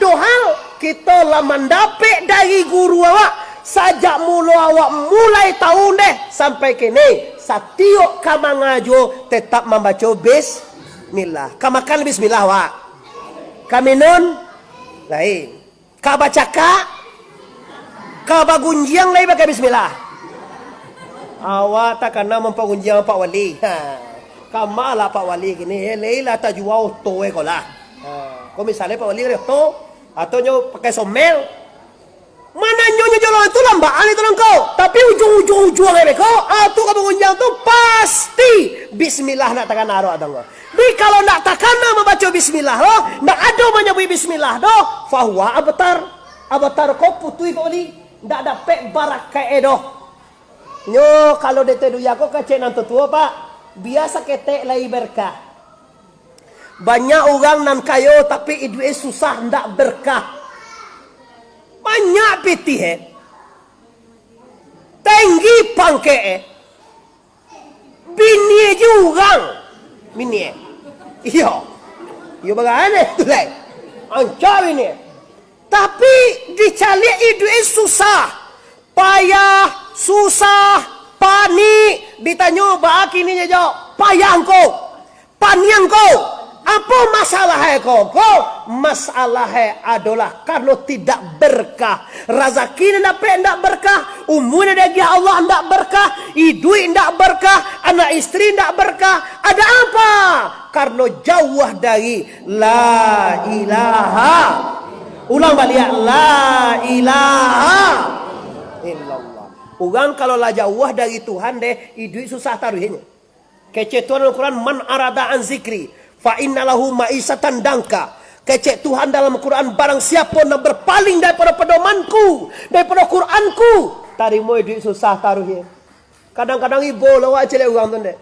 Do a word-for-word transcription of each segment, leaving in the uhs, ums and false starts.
Dohal, kito lah mandapek dari guru awak, sajak mulo awak mulai taun deh, sampai kini, satiok ka mangajo, tetap mambaco bismillah. Ka makan bismillah awak? Ka minun? Lain. Ka bacakak? Ka bagunjiang lai pakai bismillah? Awak takana mampagunjiang Pak Wali. Ha. Ka ma lah Pak Wali kini, eh, lai lah tajua oto, eh, ko lah. Ha. Ko misalnyo Pak Wali ka oto, atau nyo pakai somel. Mananyo nyo jolong tu lambaan itu nangko. Tapi ujuang-ujuang-ujuang e beko, ah, tu ka bagunjiang tu pasti bismillah nak takana ro atau nangko. Tapi kalau ndak takana mambaco bismillah lo, ndak ado manyabuik bismillah doh, fahuwa abtar. Abtar ko putuih Pak Wali, ndak dapek barakaik e doh. Nyo, kalau di Teduya ko kecek nan tuo-tuo, Pak, bia saketek lai berkah. Banyak urang nan kayo, tapi iduik e susah, ndak berkah. Banyak pitih e, tenggi pangkek e, bini e jo urang, bini e. Iyo. Iyo, bagane tu lai. Ancak bini e. Tapi dicaliak iduik e susah, payah, susah, panik. Ditanyo, "Baa kini, Jajak? Payah ngko, panik ngko. Apo masalah e ko?" Ko masalah e adolah karano tidak berkah. Razaki nan dapek ndak berkah, umua nan diagiah Allah ndak berkah, iduik ndak berkah, anak istri ndak berkah. Ada apa? Karano jauah dari La ilaha. Ulang baliak, La ilaha illallah. Urang kalau lah jauah dari Tuhan deh, iduik susah taruihnyo. Kecek Tuhan dalam Quran, "Man arada an zikri, fa inna lahu maisatan dangka." Kecek Tuhan dalam Quran, "Barang siapo nan berpaling daripada pedomanku, daripada Quranku, tarimo iduik susah taruihnyo." Kadang-kadang ibo lo awak caliak urang tu deh.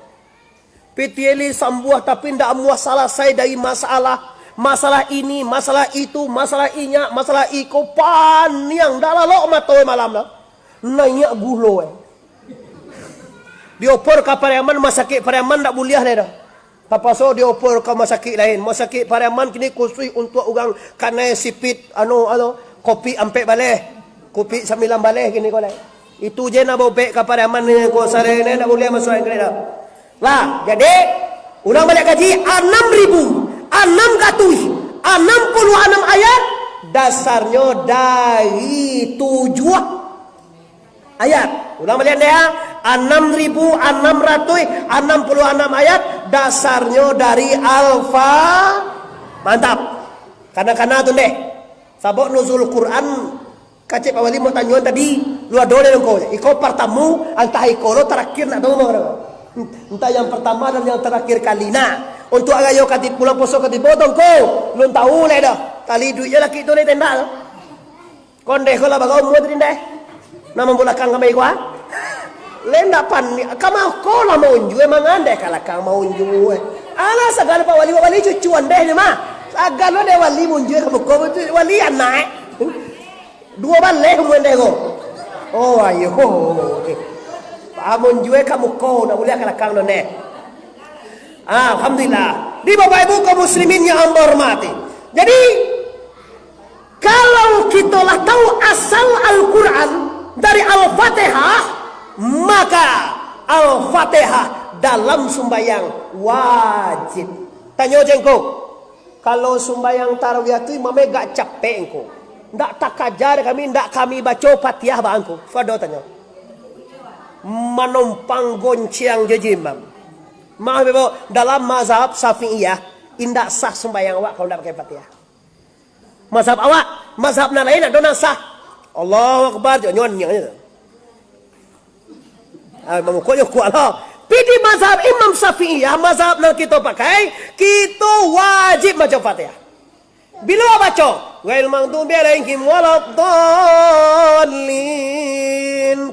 Pitih e sambuah, tapi ndak amuah salasai dari masalah. Masalah ini, masalah itu, masalah inyak, masalah iko, paniang, ndak lalok mato malam lah. Naiak gulo e. Diopor ka Pariaman, masakik Pariaman ndak buliah lai doh. Tapaso diopor ka masakik lain. Masakik Pariaman kini khusus untuak urang kanai sipit, anu, anu, kopik ampek baleh, kopik sambilan baleh kini ko lai. Itu je nan baubek ka Pariaman ni, ko sarene ndak buliah masuak Inggris doh. Lah, jadi, ulang baliak kaji, anam ribu anam ratuih anam puluah anam ayat, dasarnyo dari tujuah ayat. Ulang baliak deh, ah. Anam ribu anam ratuih anam puluah anam ayat, dasarnyo dari Alfa-, mantap. Kana-kana tu deh. Sabab nuzul Quran, kecek Pak Wali mau tanyoan tadi, lu ado deh ngko. Iko partamo, antah iko lo tarakhir, ndak tahu mah. Antah yang pertama dan yang terakhir kali. Nah, untuak arayo ka ti-, bulan puaso ka tibo tu ngko, lun tahu lai doh. Tali duitnyo laki tu lai tendak tu. Kondeh ko lah bagai umua tadi ndeh. Nan mambulakang kami ko, ah. Lai ndak paniang, ka mako lah maunjua, mangandeh ka lakang maunjua. Alah, sagalo Pak Wali, Pak Wali cucu andeh ni mah. Sagalo dek Wali maunjua ka muko, Wali anak. Duo baleh umua andeh ko. Oh, ayo. Pak maunjua ka muko, ndak buliah ka lakang doh ndeh. Alhamdulillah. Di Bapak Ibu kaum muslimin yang hamba hormati. Jadi, kalau kito lah tahu asal Al-Quran dari Al-Fatihah, maka Al-Fatihah dalam sumbayang wajib. Tanyo jengko, kalau sumbayang tarawih tu imam e agak capek ngko, ndak takaja dek kami, ndak kami baco Fatihah baa ngko? Fado tanyo. Manompang gonceng jo imam. Maaf, Ibu, dalam mazhab Syafi'iyah, indak sah sumbayang awak kalau ndak pakai Fatihah. Mazhab awak, mazhab nan lain ado nan sah. Allahu Akbar, jo nyo niang je. Ah, mamukul jo kuat lah. Pi di mazhab Imam Syafi'iyah, mazhab nan kito pakai, kito wajib baco Fatihah. Bilo baco, "Ghairil maghdubi alaihim waladdallin,"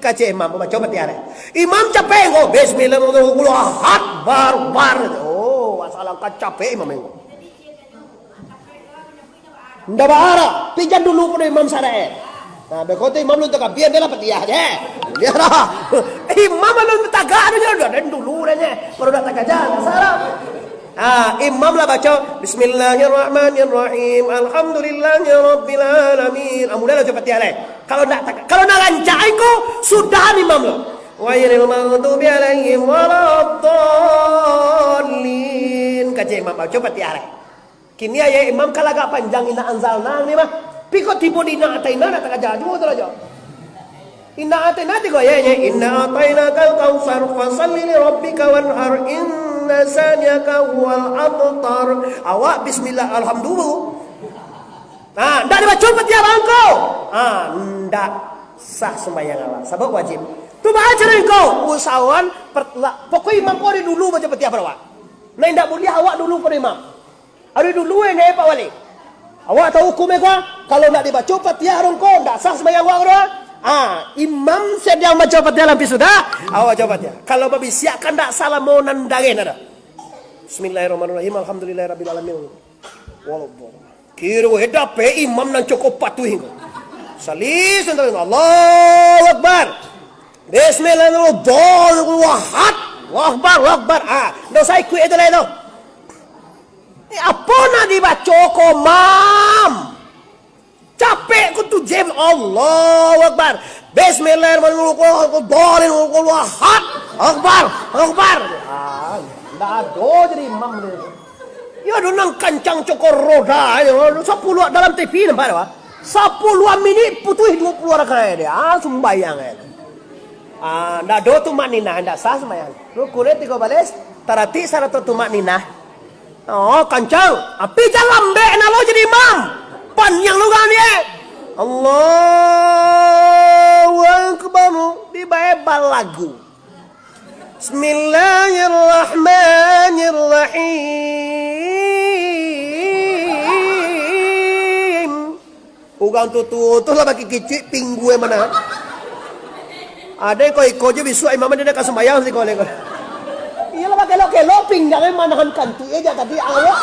kecek imam baco Fatihah deh. Imam capek ko, "Bismillahirrahmanirrahim, Allahu Akbar, bar." Oh, masalah ka capek imam ko. Ndak baa, pi jan dulu pado imam sarai. Nah, beko tu imam lun takabia, ndeh lah Fatihah je. Lihatlah. Imam alun tagak tu je, dah, dah dulu dah je. Baru dah tagak je, ndak salah. Ah, imam lah baco, "Bismillahirrahmanirrahim. Alhamdulillahirabbil alamin." Ah, mulai lah baco Fatihah lai. Kalau ndak tak, kalau ndak rancak iko, sudahan imam lo. "Ghairil maghdubi alaihim waladdallin." Kecek imam baco Fatihah lai. Kini ayat imam kan agak panjang, "Inna anzalna" ni mah. Pi kok tibo di "Inna a'taina", ndak takaja juo tu lah, Jo. "Inna a'taina" tigo ayat je. "Inna a'tainakal kautsar, fasalli li rabbika wanhar, inna syani'aka huwal abtar." Awak bismillah, alhamdulillah. Nah, ndak dibaco Fatihah bangko. Ah, ndak sah sumbayang awak. Sabab wajib. Tu baa caro engkau usahawan per-, la-, pokok imam ko dari dulu baco Fatihah pado awak. Nah, indak buliah awak dulu pado imam. Ari dulu eh, ngai Pak Wali. Awak tahu hukum eh, kua? Kalau ndak dibaco Fatihah rongko, ndak sah sembahyang awak doh. Ah, imam sadang baco Fatihah lampih sudah, awak baco Fatihah. Kalau babisiak kan ndak salamo nan dareh nado. Bismillahirrahmanirrahim. Alhamdulillahirabbil alamin. Walaupun kiro eh dapek imam nan cukup patuh ko. Salis, Allahu Akbar. Bismillahirrahmanirrahim. Allahu Akbar. Allahu Akbar. Ah, ndak usah ikuik itu lai tu. Eh, apo nan dibaco ko, Mam? Capek ko tu, Jem. Allahu Akbar. Bismillahirrahmanirrahim. Allahu Akbar. Allahu Akbar. Ah, ndak ado jadi imam tu. Yo, ado nan kancang cokor roda, yo. Sapuluah dalam T V nampak dah, Pak. Sapuluah minit putuih duo puluah rakaat dia. Ah, sumbayang, eh. Ah, ndak ado tumakninah, ndak sah sumbayang. Rukunnya tigo baleh, taratik sarato tumakninah. Oh, kancang. Api jan lambek nak lo jadi imam. Paniang lo urang ni, eh. Allahu Akbar. Dibae balagu. Bismillahirrahmanirrahim. Urang tuo-tuo tu lah bakikicik pinggua mah. Ado ko iko je bisuak imam dia nak ka sumbayang siko leko. Iyo lah bakelok-kelok pinggang eh manahan kantuik eh jak tadi awak.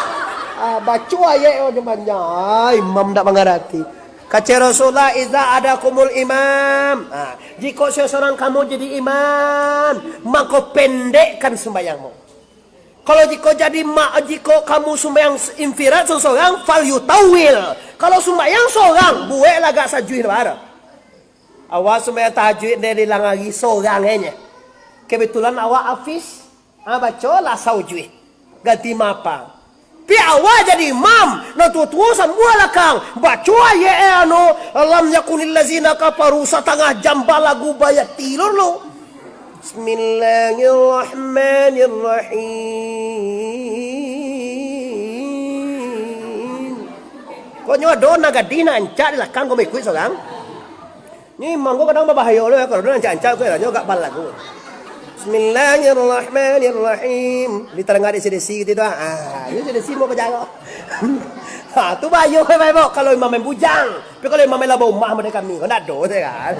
Ah, baco ayat oh je panjang. Ah, imam ndak mangarati. Kecek Rasulullah, "Iza adakumul imam." Ah, jikok salah surang kamu jadi imam, mako pendekkan sumbayangmu. Kalau jikok jadi ma-, jikok kamu sumbayang s-, infirad sorang-sorang, fal yutawil. Kalau sumbayang sorang, bueklah agak sajuih lebar. Awak sumbayang tahajud ndeh di langari sorang enye. Kebetulan awak hafiz, ha, bacolah saujuih. Ganti mapa. Pi awak jadi imam, nan tuo-tuo sambuah lakang. Baco ayat eh anu, "Lam yakunil lazina kafaru," satangah jam balagu bayati lo lo. Bismillahirrahmanirrahim. Kok nyo ado nan gadih, nan ancak di lakang, kok baikuik sorang? Ni imam ko kadang babahayo lo, kalau ado nan ancak-ancak, kok nyo agak balagu. Bismillahirrahmanirrahim. Ditadanga dek si Desi gitu tu, ah. Ah, iyo si Desi mau ka jago. Ha, tu bahayo, memang. Kalau imam main bujang. Tapi kalau imam main laba umah, model kami, kok ndak ado, kan?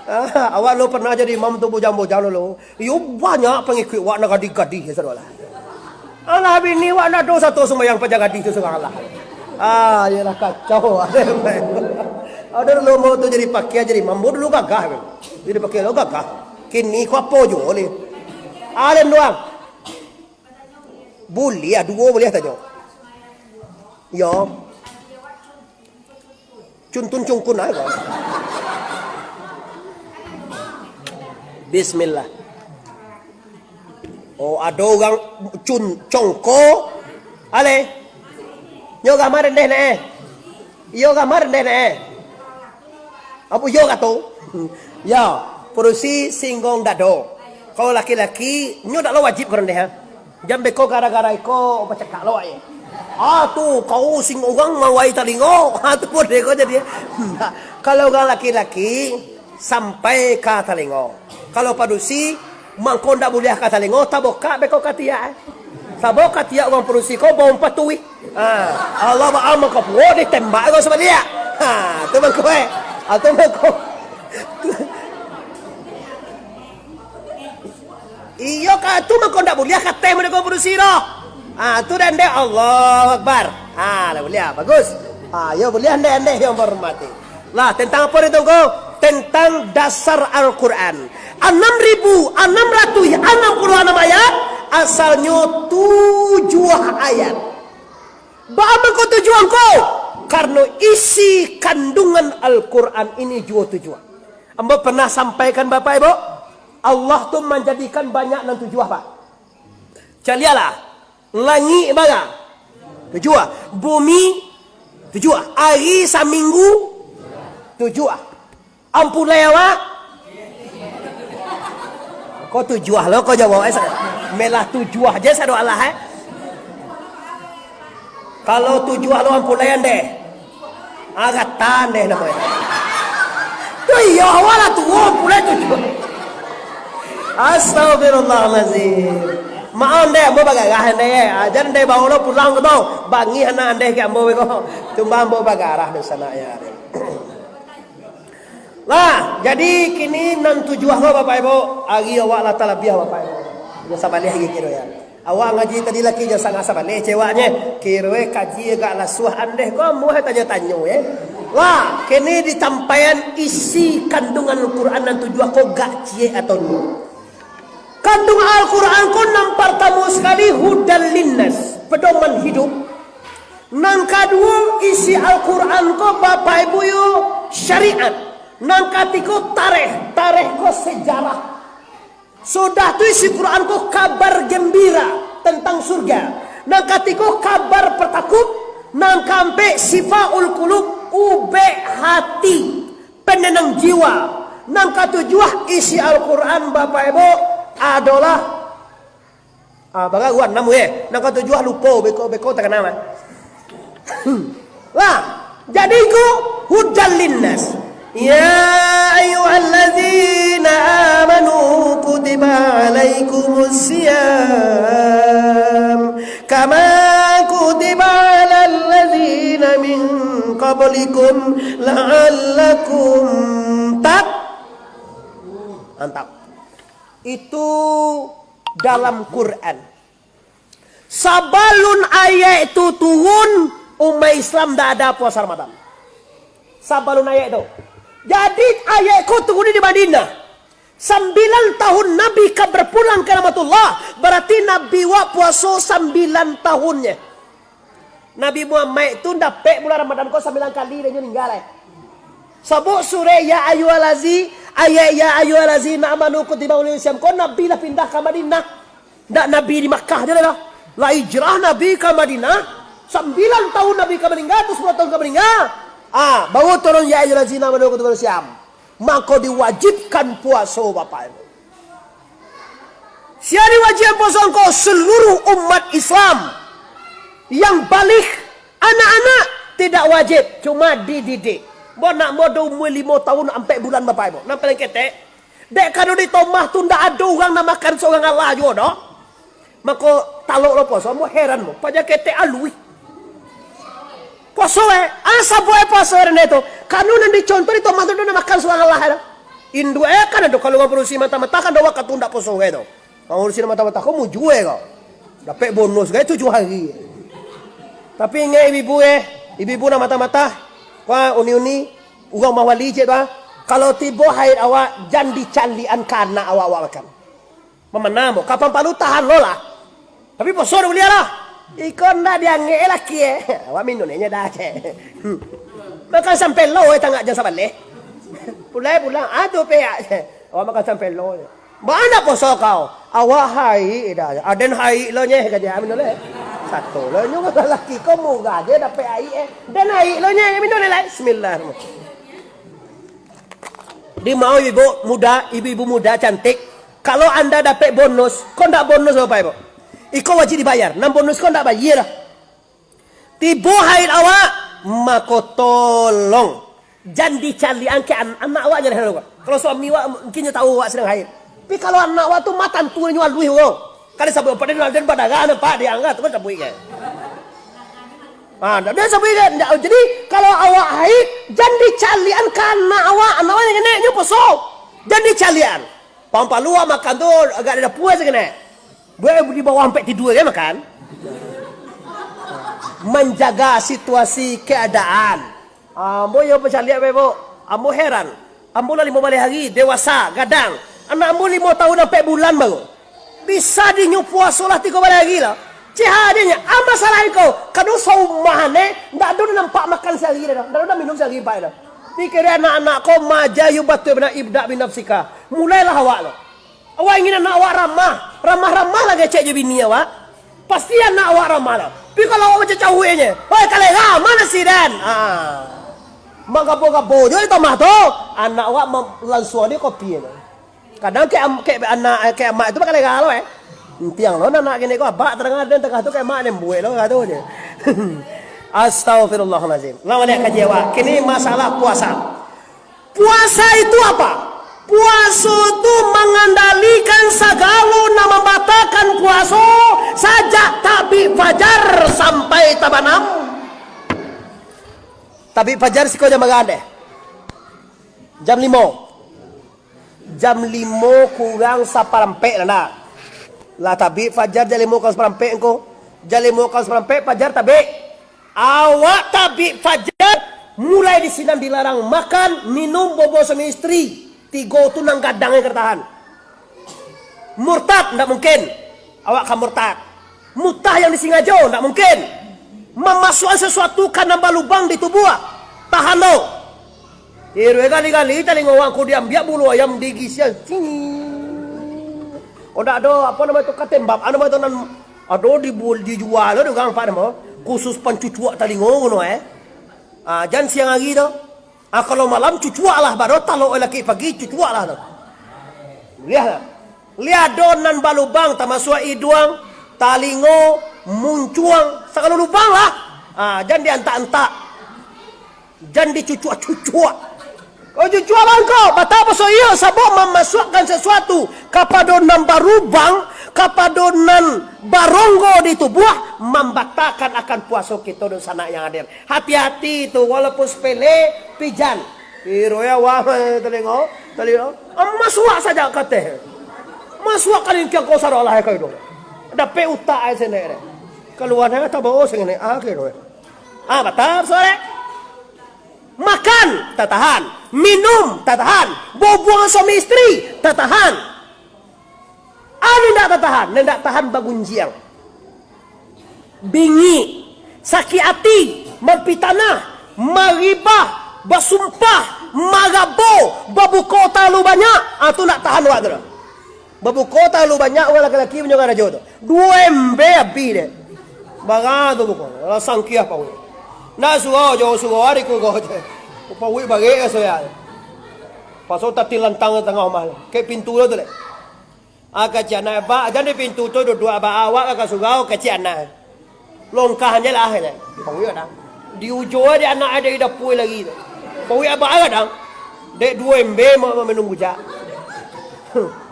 Ah, awak lo pernah jadi imam tu bujang-bujang dulu. Iyo, banyak pangikuik wak nan gadih-gadih, ya, sadolah. Alah, bini wak ndak ado sato sumbayang paja gadih tu surang lah. Ah, iyolah, kacau. Ado dulu mau tu jadi pakia, jadi imam dulu gagah. Jadi pakia lo gagah. Kini ko apo juo leh. Aden doang. Buliah, duo buliah tanyo. Yo. Cuntun cungkun ae, kawan. Bismillah. Oh, ado urang cun-, congko. Ale. Nyo gambar rendeh ne, eh. Iyo gambar rendeh ne, eh. Apo iyo kato? Yo, padusi singgo dado. Kalau laki-laki, nyo dak lo wajib ka rendeh, ha. Jan beko gara-gara iko bacakak lo, eh. Ah, tu, kau sing urang mawai talingo. Ah, tu boleh kau jadi. Nah, kalau urang laki-laki, sampai ka talingo. Kalau padusi, mangko ndak buliah ka talingo, tabokak beko ka tiak, eh. Tabokak tiak urang padusi ko, bau patuih. Ha, Allah baa mangko puo ditembak ko sabaliak. Ha, tu mangko, eh. Ha, tu mangko. Iyo ka, tu mangko ndak buliah ka teh mode ko padusi doh. Ha, tu dah ndeh, Allahu Akbar. Ha, lah buliah, bagus. Ha, yo buliah ndeh-ndeh yang hormati. Lah, tentang apo ni, Tongko? Tentang dasar Al-Quran. Anam ribu anam ratuih anam puluah anam ayat, Asalnyo tujuah ayat. Baa mangko tujuah ko? Karano isi kandungan Al-Quran ini juo tujuah. Ambo pernah sampaikan, Bapak Ibu, Allah tu manjadikan banyak nan tujuah, Pak. Caliaklah, langik bara? Tujuah. Bumi, tujuah. Ari saminggu, tujuah. Ampulai awak? Ko tujuah lo, ko jawab, eh, sa-, melah tujuah je sado alah, eh. Kalau tujuah lo ampulai andeh. Ah, gatan deh namonyo. Tu iyo, awak lah tuo, ampulai tujuah. Astagfirullahalazim. Maaf andeh, ambo bagarah andeh, eh. Ajan andeh bawa lo pulang ko tu. Bangih anak andeh ka ambo ko. Cuma ambo bagarah dosa nak ya. Lah, jadi kini nan tujuah ko, Bapak Ibu, ari awak lah talabiah, Bapak Ibu. Jan sabaleh lagi kiro ya. Awak ngaji tadi laki jan sangah sabaleh cewaknyo. Kiro kaji agak lasuah andeh ko, ambo hai tanyo-tanyo, eh. Lah, kini disampaian isi kandungan Al-Quran nan tujuah ko gak ciek atau ndak. Kandungan Al-Quran ko nan partamo sakali hudan linnas, pedoman hidup. Nan kaduo, isi Al-Quran ko, Bapak Ibu yo, syariat. Nan katigo, tarikh. Tarikh ko sejarah. Sudah tu, isi Quran ko kabar gembira tentang surga. Nan katigo, kabar patakuik. Nan kaampek, syifaul qulub, ubek hati, penenang jiwa. Nan katujuah, isi Al-Quran, Bapak Ibu, adolah Ah, baraguan namu, eh. Nan katujuah lupo, beko-beko takana mah. Lah, jadi ko hudan linnas. Ya ayyuhallazina amanu kutiba alaikumus siyam kama kutiba alal ladzina min qablikum la'allakum tat-, mantap. Itu dalam Quran. Sabalun ayat tu turun, umaik Islam ndak ada puasa Ramadan. Sabalun ayat tu. Jadi, ayat ko turun di Madinah. Sambilan tahun Nabi ka berpulang ka rahmatullah, barati Nabi wak puaso sambilan tahunnyo. Nabi Muhammad tu dapek bulan Ramadan ko sambilan kali, dek nyo ningga lai. Sabab surek, "Ya ayyuhallazi-, ayat, 'Ya ayyuhallazina amanu kutiba alaikumus siyam' ko Nabi lah pindah ka Madinah. Ndak Nabi di Makkah je lah. Lah hijrah Nabi ka Madinah, sambilan tahun Nabi ka maningga, atau sapuluah tahun ka maningga. Ah, baru turun, 'Ya ayyuhallazina amanu kutiba alaikumus siyam.' Mako diwajibkan puaso, Bapak Ibu." Sia diwajibkan puaso ko? Seluruh umat Islam yang baligh, anak-anak tidak wajib, cuma dididik. Bo nak mudo umua limo tahun ampek bulan, Bapak Ibu. Nan paling ketek, dek kanu di tomah tu ndak ado urang nan makan surang alah juo doh. Mako, talok lo puaso, ambo heran, ambo. Paja ketek aluih. Puaso, eh. Asa buek puaso, heran dek tu. Kanu nan dicontoh di tomah tu, nan makan surang alah, eh. Induak, eh, kan ado kalua padusi mantah-mantah, kan ado wakatu ndak puaso, eh, tu. Urang padusi mantah-mantah ko mujua, eh, ko. Dapek bonus, gai tujuah hari. Tapi ingek ibu-ibu, eh. Ibu-ibu nan mantah-mantah. Ko, uni-uni. Urang mawali cek tu, ah. Kalau tibo haid awak, jan dicaliakan ka anak awak, awak makan. Mamanam, kapan palu tahan lo lah. Tapi puaso dak buliah lah. Iko ndak diangek laki, eh. Awak minum nyo dah, cek. Hmm. Makan sampai lo, eh, tangah jan sabaleh. Pulai pulang, ah, tu peak. Awak makan sampai lo. Baa ndak puaso kau? Awak haid dah. Aden haid lo nyeh, kaja minum leh. Satu lo nyo laki ko murah je dapek haid, eh. Den haid lo nyeh, minum leh lai. Bismillah. Di mau ibu muda, ibu-ibu muda cantik. Kalau anda dapek bonus, ko ndak bonus, Bapak Ibu. Iko wajib dibayar. Nan bonus ko ndak bayar lah. Tibo haid awak, mako tolong jan dicaliakan ka an-, anak awak jan. Kalau suami awak mungkin nyo tahu awak sadang haid. Tapi kalau anak awak tu matan tu nyo aluih urang. Kada sabuik apa dia, dia badarah nampak dia angah tu kan sabuik kan. Ha, dah, dah sabuik kan. Jadi kalau awak haid, jan dicaliakan ka anak awak, anak awak nan ketek nyo puaso. Jan dicaliakan. Pang palu awak makan tu agak di dapua saketek. Buek di bawah ampek tidua je makan. Manjaga situasi keadaan. Ambo yo bacaliak bae, Bu. Ambo heran. Ambo lah limo baleh hari, dewasa, gadang. Anak ambo limo tahun ampek bulan baru. Bisa dinyo puaso lah tigo baleh hari lah. Ceh adinyo, ah, masalah ko, kado saumah ne, ndak ado nampak makan sehari dah, ndak ado minum sehari pai dah. Pikir anak-anak ko maja yo batua bana, ibda' binafsika. Mulailah awak lo. Awak ingin anak awak ramah, ramah-ramah lah kecek jo bini awak. Pasti anak awak ramah lah. Tapi kalau awak macam cauiknyo, "Oi, kalera, ma nasi den?" Ah. Manggabo-gabo jo di tamah tu. Anak awak ma-, lansuang di kopi tu. Kadang kek am-, kek anak, kek amak tu bakalera lo, eh. Entiang lo anak kini ko, abak tangah den tangah tu kek amak den buek lo kato je. Astagfirullahalazim. Lah baliak kaji awak. Kini masalah puasa. Puasa itu apa? Puaso tu mangandalikan sagalo nan mambatalkan puaso, sajak tabik fajar sampai tabanam. Tabik fajar siko jam bara deh? Jam limo. Jam limo kurang saparampek lah, ndak? Lah tabik fajar jam limo kurang saparampek ko. Jam limo kurang saparampek fajar tabik. Awak tabik fajar, mulai di sinan dilarang makan, minum, bobo suami istri. Tigo tu nan gadang nan ka tahan. Murtad, ndak mungkin. Awak ka murtad. Mutah yang disingajo, ndak mungkin. Mamasuakan sasuatu ka nan balubang di tubuah. Tahan tu. Iruih gali-gali talingo awak ko diambiak bulu ayam digisian. Cing. Oh, ndak ado, apo namo tu, katembak, apo namo tu nan ado dibu-, dijual tu di urang, apo namo? Khusus pancucuak talingo kuno, eh. Ah, jan siang hari tu. Ah, kalau malam cucuak lah, baru talok laki pagi cucuak lah tu. Liah lah. Liah ado nan balubang, tamasuak iduang, talingo, muncuang, sagalo lubang lah. Ah, jan diantak-antak. Jan dicucuak-cucuak. Kau cucuak bangko, batal puaso iyo, sabab mamasuakkan sasuatu kapado nan barubang, kapado nan baronggo di tubuah, mambatalkan akan puaso kito, dunsanak yang hadir. Hati-hati tu, walaupun sepele, pijan. Iro ya, wah, talingo, talingo. Masuak saja ka ateh. Masuak ka lingkiang ko sarolah ka iduang. Dapek utak ai senek deh. Kaluar deh, tabao sengene, ah, kiro. Ah, batal, sore. Makan, tatahan. Minum, tatahan. Bobuang suami istri, tatahan. Ado ndak tatahan, ndak tahan bagunjiang. Bingik, sakik ati, mampitanah, maribah, basumpah, marabo, babuko talalu banyak, ah, tu ndak tahan awak tu doh. Babuko talalu banyak urang laki-laki punyo karajo tu. Duo embe abih dek. Bara tu buko. Alah sangkiah pauik. Ndak surau jo surau ari kugo je. Pauik barek ka soya. Paso tatilantang di tangah rumah tu. Kek pintu tu lek. Ah, kecek anak, "Bak, jan di pintu tu duduak, Bak, awak ka surau," kecek anak. Longkah je lah, kecek. Pauik kadang. Di ujo di anak ado di dapua lagi tu. Pauik abak kadang. Dek duo embe ma-, ma-, minum rujak.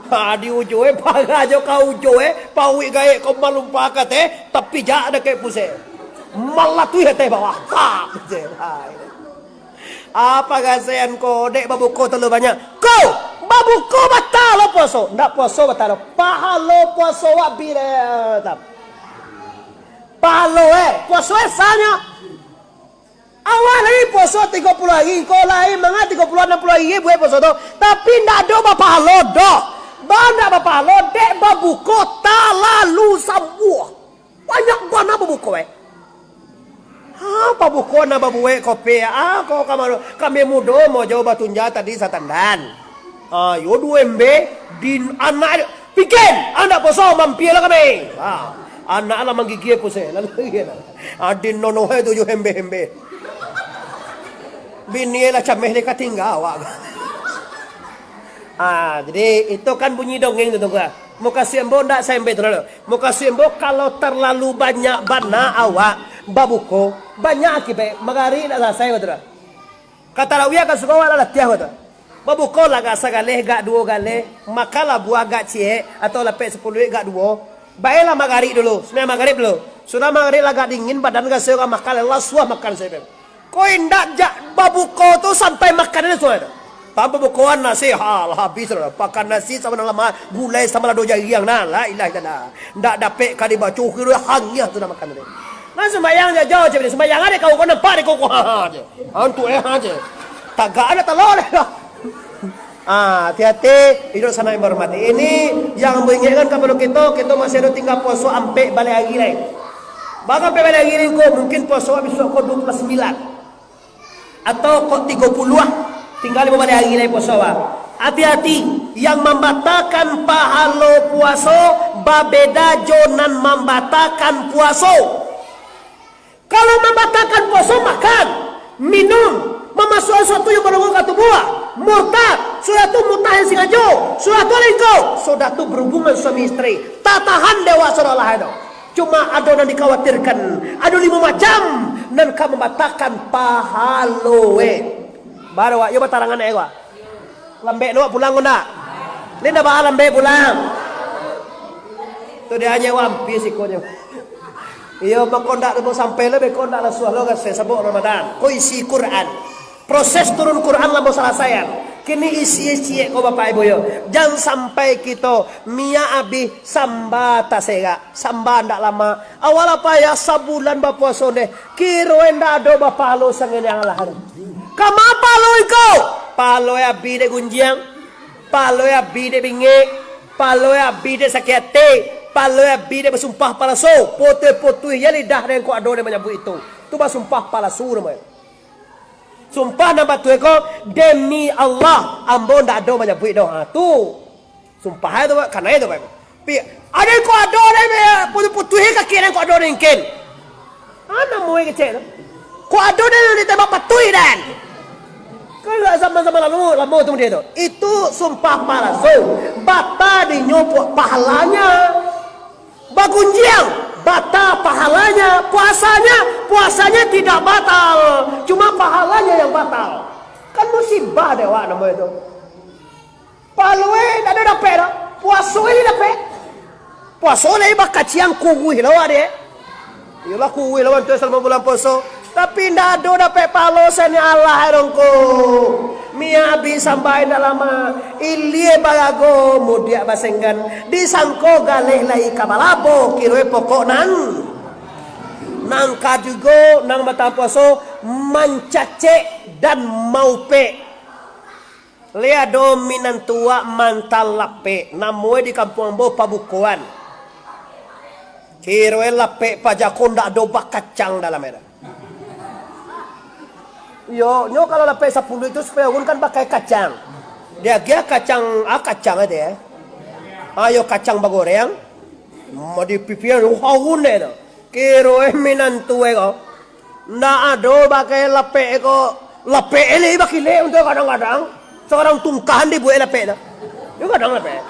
Ha, di ujo, eh, paga jo ka ujo, eh, pauik gaek ko malumpah ka ateh, tapi jak dakek pusek. Malatuih ateh bawah. Tak, pusek. Ha, ini. Apa gasean ko, dek babuko talalu banyak? Ko, babuko batal lo puaso? Ndak puaso batal lo. Pahalo puaso wak bi dek. Pahalo, eh, puaso, eh, sanyo. Awak lai puaso tigo puluah hari, ko lai manga tigo puluah, anam puluah hari buek puaso tu. Tapi ndak ado bapahalo doh. Ba ndak bapahalo, dek babuko talalu sambuah. Banyak bana babuko, eh. Ha, babuko nan babuek kopi, ah, ko kama-, kami mudo mo jauh batunja tadi satandan. Ah, yo duo embe di anak, pikin, anak poso mampia lah kami. Ah, anak lah manggigil pusek, lalu lagi lah. Ah, di nono hai tujuh embe-embe. Bini lah cameh di katingga awak. Ah, jadi itu kan bunyi dongeng tu, Tuangku. Mukasuik ambo ndak saembe tu dulu. Mukasuik ambo, kalau talalu banyak bana awak babuko, banyak akibaik, magarik ndak salasai, batua tak? Ka tarawih ka surau awak lah latiah, batua tak? Babuko lah agak sagaleh, agak duo galeh, makan lah buah agak ciek, atau lapek sapuluah agak duo. Baelah magarik dulu, sumbayang magarik dulu. Sudah magarik lah agak dingin, badan raso ka makan, lah suah makan sajo. Ko indak, jak babuko tu sampai makan tu suah tu. Tanpa bukoan nasi, ha, lah habis lah. Makan nasi samo nan lamak, gulai samo lado jariang, nah, la ilaha illallah. Ndak dapek ka dibaco, kiro hangiah tu nak makan tadi. Nah, sumbayang je, jauh je, sumbayang ade kau, kau nampak dek kau, ha, ha, je. Antuk, eh, ha, je. Tagak ado talok deh. Ah, hati-hati, iduik sanak yang bahormati. Ini yang ambo ingekkan kapado kito, kito masih ado tingga puaso ampek baleh ari lai. Bahkan ampek baleh ari lai ko, mungkin puaso bisuak ko dua puluh sambilan. Atau kok tigo puluah, tingga limo baleh ari lai puaso, bah. Hati-hati, yang mambatakan pahalo puaso babeda jo nan mambatakan puaso. Kalau mambatakan puaso, makan, minum, mamasuakan suatu yang balonggo ka tubuah, murtad, sudah tu mutah yang singajo, sudah tu lingko, sudah tu berhubungan suami isteri, tatahan dek awak sudah lah itu. Cuma ado nan dikhawatirkan, ado limo macam nan ka mambatakan pahalo, eh. Baru awak, yo batarangan, eh, awak. Lambek lo pulang ko ndak? Ni ndak baa lambek pulang. Tu dia nyo wampis ikonyo. Iyo, beko ndak lamo sampai lo, beko ndak lasuah lo, kasih sabuk Ramadan. Ko isi Quran. Proses turun Quran lamo salasaian. Kini isi ciek ko Bapak Ibu yo. Jan sampai kito miak abih samba taserak. Samba ndak lamo. Awak lah payah sabulan bapuaso deh. Kiro ndak ado bapahalo sangin yang Allah tu. Kama pahalo iko? Pahalo abih dek gunjiang. Pahalo abih dek bingik. Pahalo abih dek sakik ati. Pahalo abih dek basumpah palasu. Putuih-putuih ya lidah dek kok ado dek manyabuik itu. Tu basumpah palasu namonyo. Sumpah nan batua ko, "Demi Allah, ambo ndak ado manyabuik doh." Ha, tu. Sumpah tu, kanai tu, Pak. Pi, ado ko ado deh, putuih-putuih kaki deh, ko ado deh, mungkin. Ha, namonyo kecek tu. Ko ado deh, ditembak patuih, dan. Kan zaman-zaman lalu, lamo tu dia tu. Itu sumpah palasu. Bata dinyo pu-, pahalanya. Bagunjiang, bata pahalanya, puasanya, puasanya tidak batal, cuma pahalanya yang batal. Kan musibah dek awak namonyo tu. Pahalo e ndak ado dapek doh, puaso e dapek. Puaso lai bakaciang kuruih lo awak dek. Iyolah kuruih lawan tu salamo bulan puaso. Tapi indak ado dapek pahalo sani alah dongko. Miak abih samba indak lamo, ilie barago mudiak basenggan, disangko galeh lai ka balabo, kiroe pokok nan. Nan kaduo, nan batahan puaso, mancacek dan maupek. Lai ado minantu awak mantan lapek, namoe di kampuang ambo pabukoan. Kiroe lapek paja ko ndak ado bakacang dalam e. Iyo, nyo kalau lapek sapuluah itu supayo urun kan pakai kacang. Diagiah kacang, ah, kacang aja ya. Ayo kacang bagoreng, mau dipipian, oh, haun deh tu. Kiroe minantu e ko. Ndak ado pakai lapek ko. Lapek e lai bakilek untuak kadang-kadang. Sakarang tungkahan dibuek lapek tu. Yo kadang lapek.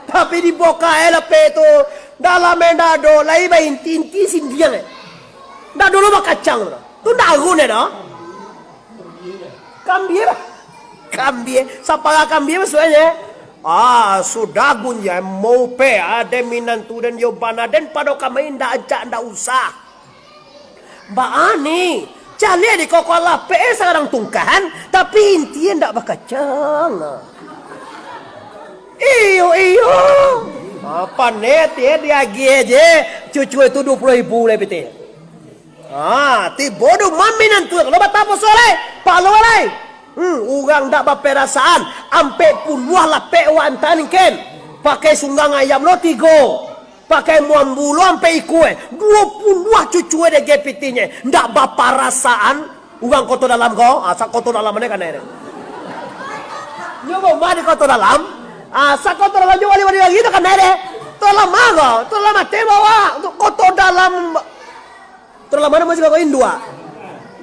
Tapi diboka e lapek tu. Dalam e ndak ado, lai bainti-inti sindiang e. Ndak ado lo bakacang tu. Tu ndak arun e doh. Kambie lah. Kambie, sapara kambie masuaknyo. Ah, sudah gunjiang, maupek, ade minantu den yo bana den pado kamai ndak ancak ndak usah. Baa ni, caliak di koko lapek e sakarang tungkahan, tapi inti e ndak bakacang. Iyo, iyo. Apa net ye diagiah je, cucu itu dua puluh ribu lai pitih. Ah, tibo duo mamin antu, kalau batapo soleh, palo lai. Hmm, urang dak baperasaan, ampek puluah lapek wak antaan ken. Pakai sunggang ayam lo tigo, pakai muambu lo ampek ikua, duo puluah cucu e dege pitinye. Ndak baparasaan urang Koto Dalam ko, ah, sa Koto Dalam ne kanai ne. Nyo rumah di Koto Dalam, ah, sa Koto Dalam nyo wali-wali lagi tu kanai de. Koto Dalam ko, Koto Dalam ate bawa, Koto Dalam. Terlalu lama masih kau Indo ah.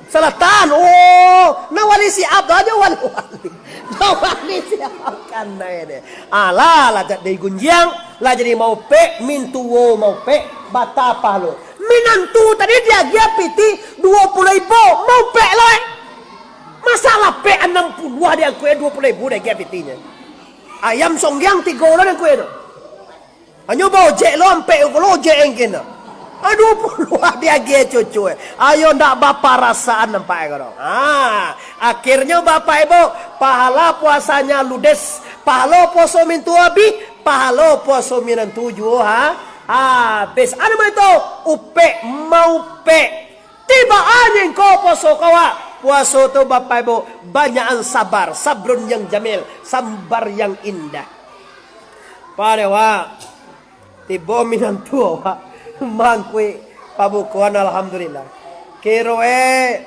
Selatan, oh, nah wali siap tu aja wali-wali. Nah wali siap kanai deh. Alah, lah jadi gunjiang, lah jadi maupek, mintuo maupek, batapah lo. Minantu tadi diagiah piti duo puluah ribu, maupek lo eh. Masa lapek anam puluah diangkut eh, duo puluah ribu diagiah pitinyo. Ayam songgiang tigo lo diangkut eh tu. Hanyo baojek lo ampek ko lo ojek engkin. Aduh, puluah diagiah cucu eh. Ayo ndak baparasaan nampak eh ko. Ha, akhirnyo Bapak Ibu, pahala puasanya ludes, pahalo puaso mintuo abih, pahalo puaso minantu juo ha, habis. Anu mah itu, upek maupek. Tibo anjing ko puaso kawa. Puaso tu, Bapak Ibu, banyakan sabar, sabrun yang jamil, sabar yang indah. Pado awak, tibo minantu awak, mangkuik pabukoan, alhamdulillah. Kiro e,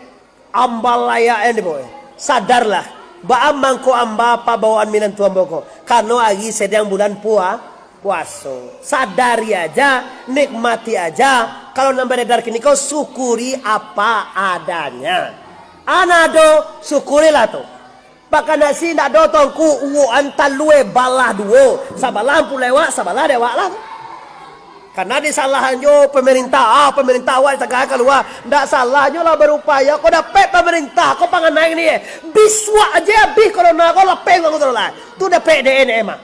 amba layak e tibo e. Sadarlah, baa mangko amba pabawaan minantu ambo ko? Karano ari sadang bulan pua-, puaso. Sadari aja, nikmati aja. Kalau nan baredar kini ko, syukuri apa adanya. Nan ado, syukurilah tu. Pakan nasi ndak ado, Tuangku, uwukan talua balah duo. Sabalah ampun lewat, sabalah dewak lah. Karano disalahan jo pemerintah, ah, pemerintah awak sagalo kalua. Ndak salah nyo lah barupayo, ko dapek pemerintah, ko panganai ni, eh. Bisuak aja abih corona ko, lapeh urang tu lah. Tu dapek D N M mah.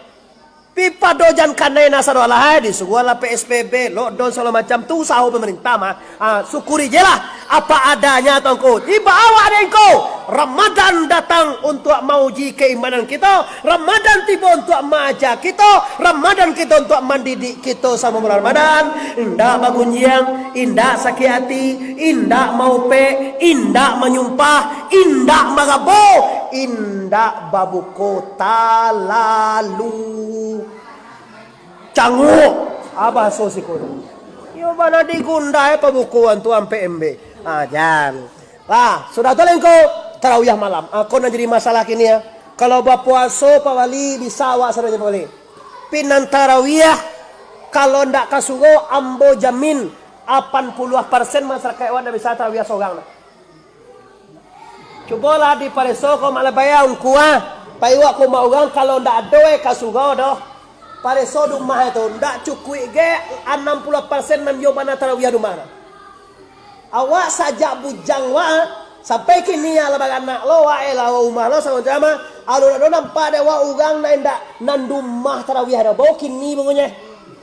Pi pado jan kanai nan sado lah, eh, disuruah lah P S B B, lockdown sagalo macam, tu usaho pemerintah mah. Ah, syukuri je lah, apa adanya, Tuangku. Tibo awak dek Ngku, Ramadan datang untuak mauji keimanan kito, Ramadan tibo untuak maaja kito, Ramadan kito untuak mandidik kito samo bulan Ramadan. Indak bagunjiang, indak sakik ati, indak maupek, indak manyumpah, indak marabo, indak babuko talalu. Canguak. Ah, bahaso siko tu. Iyo bana digundai pabukoan tu ampek embek. Ah, jan. Lah, sudah tu lengko tarawiah malam. Ah, ko nan jadi masalah kini, ah. Kalau bapuaso, Pak Wali, bisa awak sadonyo, Pak Wali. Pi nan tarawiah, kalau ndak ka surau, ambo jamin, apan puluah persen masyarakaik awak ndak bisa tarawiah sorang doh. Cubolah dipareso ko mak labaia ungku ah. Pai wak ka umah urang, kalau ndak ado e ka surau doh. Pareso di umah e tu, ndak cukuik ge anam puluah persen nan iyo bana tarawiah di umah tu. Awak sajak bujang wak, sampai kini alah baranak lo wak e, lah umah lo samo-samo. Alun ado nampak dek wak urang nan indak nan di umah tarawiah doh. Baru kini bungonyo.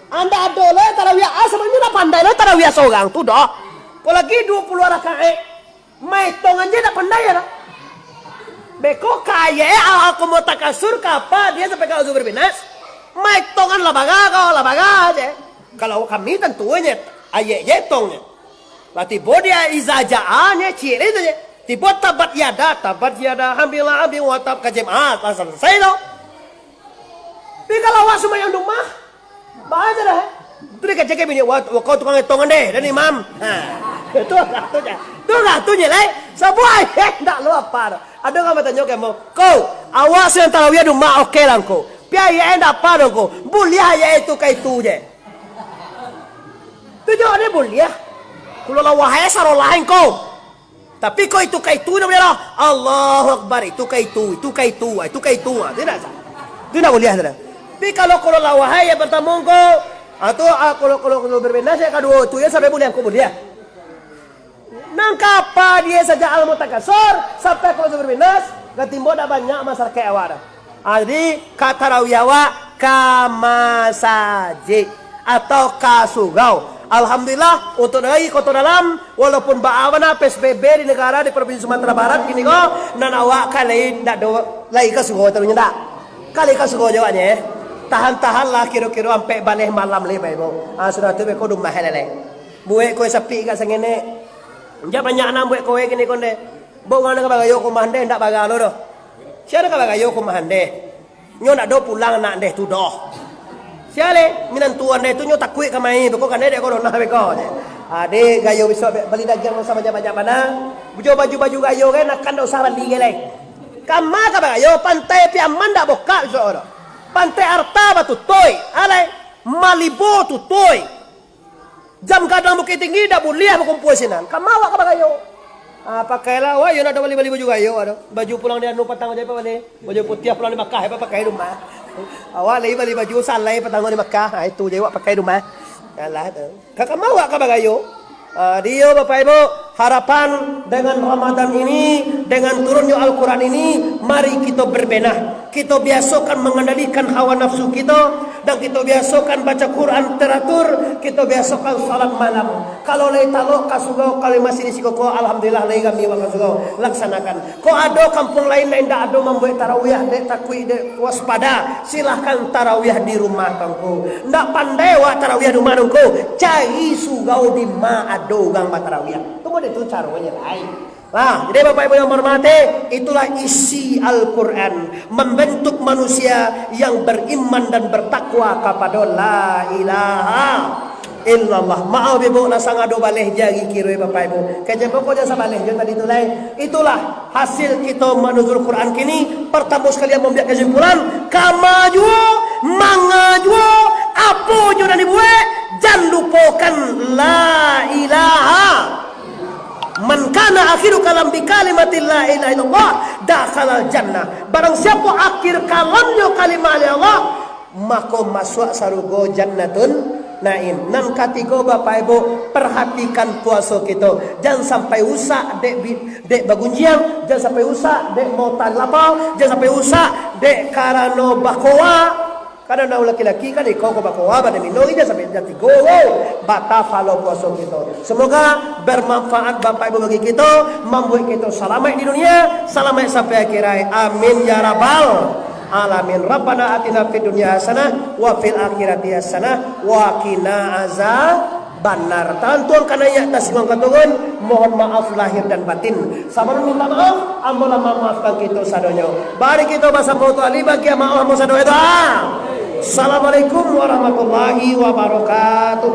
Andak ado lo tarawiah, ah, sabananyo ndak pandai lo tarawiah sorang tu doh. Apolagi duo puluah rakaat. Maitongan je ndak pandai lah. Beko kaya e, Alhaakumut Takasur, ka apa dia sampai ka A'udzubillahi minas. Maitongan lah baga ko, lah baga je. Kalau kami tantu nye, ayek je tong nye. Lah tibo dia iza jaa nye, ciek lah itu je. Tibo tabat yada, tabat yada, hambilah, hambi watab, kajem, ah, lah salasai tu. Tapi kalau awak sumbayang di rumah, baca dah. Tu dia kacake bini, "Wah, kau tukang etong deh, dan imam." Ha. Tu lah tu je. Tu lah tu je, lai. Sabuah ayat ndak lo apa tu. Ado urang batanyo ka ambo, "Ko, awak sadang tarawiah di rumah, oke lah ko. Pi ayat ndak apa doh ko. Buliah ayat itu ka itu je." Tu jawab dia, "Buliah. Kulo lah wahai sarolah engkau." Tapi kok itu ka itu, ndak buliah lah. Allahu Akbar, itu ka itu, itu ka itu, ah, itu ka itu, ah, tu ndak sah. Tu ndak buliah tu dah. Tapi kalau qul huwallahu ahad yang partamo ko, ah, tu, ah, kalau, kalau, kalau Birabbinas yang kaduo tu, ya, sampai buliah, kok buliah. Nan ka apa dia sajak Al-Mutakasir sampai kalau Birabbinas, ka timbul dak banyak masyarakat awak dah. Ah, jadi, ka tarawih awak ka masajik atau ka surau. Alhamdulillah, untuk nagari Koto Dalam, walaupun baa bana P S B B di negara, di Provinsi Sumatera Barat kini ko, nan awak ka lai ndak do, lai ka surau taruihnyo ndak? Ka lai ka surau jawabnyo, eh. Tahan-tahanlah kiro-kiro ampek baleh malam lai, Bapak Ibu. Ah, sudah tu beko dumah lai. Buek koe sapik ka sangenek. Jan banyak nan buek koe kini ko ndeh. Bok urang nan ka bagayo ka umah ndeh, ndak bagalo doh. Sia nan ka bagayo ka umah ndeh? Nyo ndak do pulang anak ndeh tu doh. Sia leh, minantu ndeh tu nyo takuik ka mai, beko kanai dek corona beko. Ade gayo bisuak bali dagiang nan sabanyak-banyak bana. Bujo baju-baju gayo kan, akan ndak usah bali gai lai. Kama ka bagayo, Pantai Piaman ndak bukak bisuak tu. Pantai Arta batutuik, alai Malibo tutuik. Jam gadang Bukittinggi dak buliah bakumpua sinan. Kama awak ka bagayo? Ah, pakailah awak, yo nak bali-bali baju gayo, ado. Baju pulang di anu patang aja, Pak, bali. Baju putiah pulang di Makkah, Pak, pakai di rumah. Awak lai bali baju salai patang di Makkah. Ah, itu je awak pakai di rumah. Alah tu. Ka kama awak ka bagayo? Ah, dio, Bapak Ibu, harapan dengan Ramadan ini, dengan turunnya Al-Quran ini, mari kita berbenah. Kita biasakan mengendalikan hawa nafsu kita, dan kita biasakan baca Quran teratur, kita biasakan salat malam. Kalau lai talok ka surau, kalau masih di siko ko, alhamdulillah, lai rami awak ka surau. Laksanakan. Kok ado kampuang lain nan indak ado mambuek tarawih, dek takuik, dek waspada, silahkan tarawih di rumah, Tuangku. Ndak pandai awak tarawih di rumah, Tuangku, cari surau di ma ado urang batarawih. Tu model tu caronyo lai. Nah, jadi Bapak Ibu yang hormati, itulah isi Al-Quran, membentuk manusia yang beriman dan bertakwa kapado la ilaha illallah. Maaf Ibu, lah sangado baleh jari kiro Bapak Ibu. Kecek pokok jan sabaleh jo tadi tu lai. Itulah hasil kito manuzul Quran kini. Partamo sakali ambo ambiak kesimpulan, kama juo, manga juo, apo juo nan dibuek, jan lupokan la ilaha. Man kana akhiru kalam bi kalimati la ilaha illallah, dakhalal jannah. Barang siapo akhir kalamnyo kalimah la ilaha illallah, mako masuak sarugo Jannatun Naim. Nan katigo, Bapak Ibu, perhatikan puaso kito. Jan sampai usak dek bi-, dek bagunjiang, jan sampai usak dek mautan lapa, jan sampai usak dek karano bakoa. Kadang urang laki-laki kan iko ko bakoa, badan mino, jan sampai jan tigo, wo, bata palo puaso kito. Semoga bermanfaat Bapak Ibu bagi kito, mambuek kito salamaik di dunia, salamaik sampai akhirat. Amin ya rabbal alamin. Rabbana atina fid dunya hasanah wa fil akhirati hasanah wa qina azabannar. Tantuang ka naiak, tasiwang ka turun, mohon maaf lahir dan batin. Sabalun minta maaf, ambo lah mamaafkan kito sadonyo. Mari kito basamo tu ahli bagian maaf ambo sadonyo tu. Assalamualaikum warahmatullahi wabarakatuh.